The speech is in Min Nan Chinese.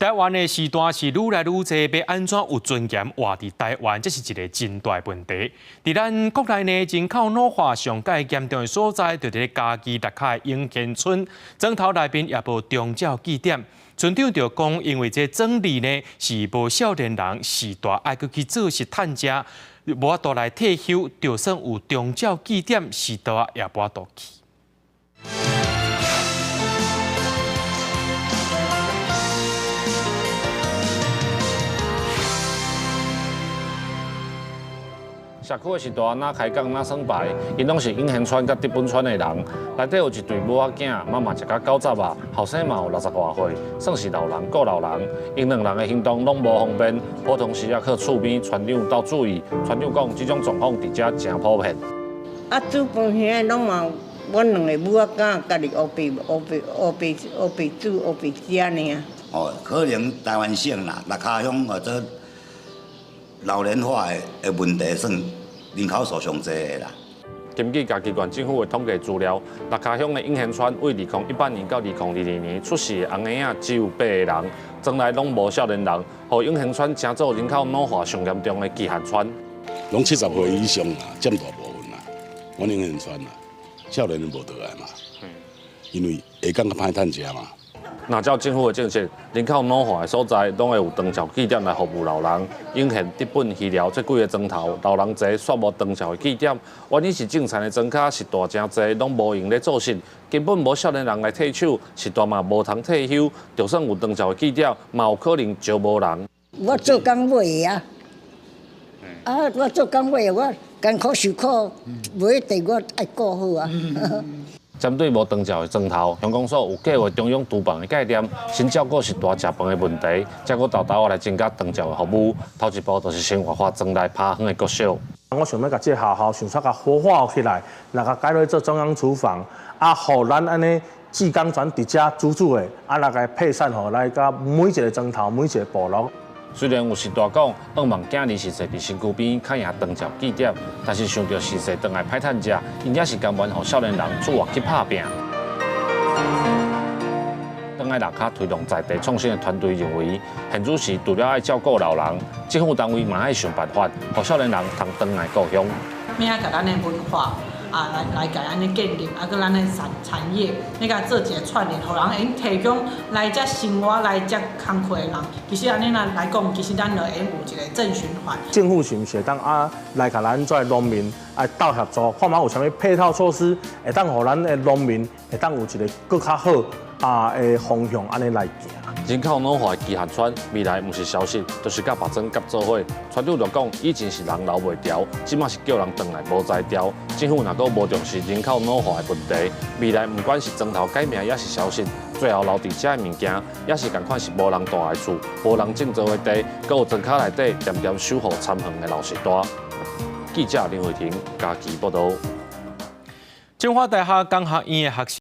台灣的序大是愈來愈濟，欲按怎有尊嚴活佇台灣，這是一个真大問題。佇咱國內呢，人口老化上蓋嚴重的所在，就佇咧嘉義蚋卡的湧現村，莊頭內面也無長照據點。村長就講，因為這庄裡呢是無少年人，序大愛閣去做穡趁食，無法度來退休，就算有長照據點，序大也無法度去。社區的序大若開講若耍牌，𪜶攏是湧現村佮竹本村的人。內底有一對母仔囝，媽媽食甲九十啊，後生嘛有六十外歲，算是老人顧老人。𪜶兩人的行動攏無方便，普通時也靠厝邊村長鬥注意。村長講，這種狀況佇遮誠普遍。啊，煮飯遐攏嘛，阮兩个母仔囝家己烏白烏白烏白烏白煮烏白食爾。哦，可能台灣省啦，蚋卡鄉或者老年化的問題算人口數上濟的啦。根據嘉義縣政府的統計資料，蚋卡鄉的湧現村對2018年到2022年出世的紅嬰仔只有八個人，莊內攏無少年人，予湧現村成做人口老化上嚴重的極限村。攏70歲以上啦，佔大部分啦。阮湧現村啦，少年人無倒來嘛，因為下崗較歹趁食嘛。若照政府的政策，人口老化的所在，攏會有長照據點來服務老人。湧現、竹本、魚寮這幾个莊頭，老人濟，煞無長照的據點。原因是種田的莊跤序大誠濟，攏無閒咧做穡，根本無少年人來替手，序大嘛無通退休。就算有長照的據點，嘛有可能招無人。我做工尾啊，啊，我做工尾，我艱苦受苦，無一定我愛顧好啊。針對無長照的莊頭，鄉公所有計畫中央廚房的概念，先照顧序大食飯的問題，才閣沓沓仔來增加長照的服務。頭一步就是先活化莊內拋荒的國小。我想欲共這个學校想煞共活化起來，來共改落做中央廚房，啊，予咱按呢志工全佇遮煮煮的，啊，來共配送予來佮每一个莊頭、每一个部落。雖然有序大講，向望囝兒序細佇身軀邊較贏長照據點，但是想著序細轉來歹趁食，𪜶也是甘願予少年人出外去拍拚。轉來蚋卡推動在地創新的團隊認為，現此時除了愛照顧老人，政府單位嘛愛想辦法，予少年人通轉來故鄉。欲共咱的文化啊，來來共按呢建立，啊，閣咱的產產業，欲共做一个串聯，予人會用提供來遮生活、來遮工課的人。其實按呢來來講，其實咱就會用有一个正循環。政府是毋是會當啊來共咱這農民來鬥協助，看覓有啥物配套措施，會當予咱的農民會當有一个閣較好啊的方向按呢來行。人口老化的極限村，未來毋是消失，就是佮別莊合做伙。村長就講，以前是人留袂牢，這馬是叫人轉來無才調。政府若閣無重視人口老化的問題，未來毋管是莊頭改名，抑是消失，最後留佇遮的物件，也是仝款是無人住的厝，無人種作的地，閣有莊跤內底恬恬守護田園的老序大。記者林慧婷嘉義報導。清華大學工學院的學生。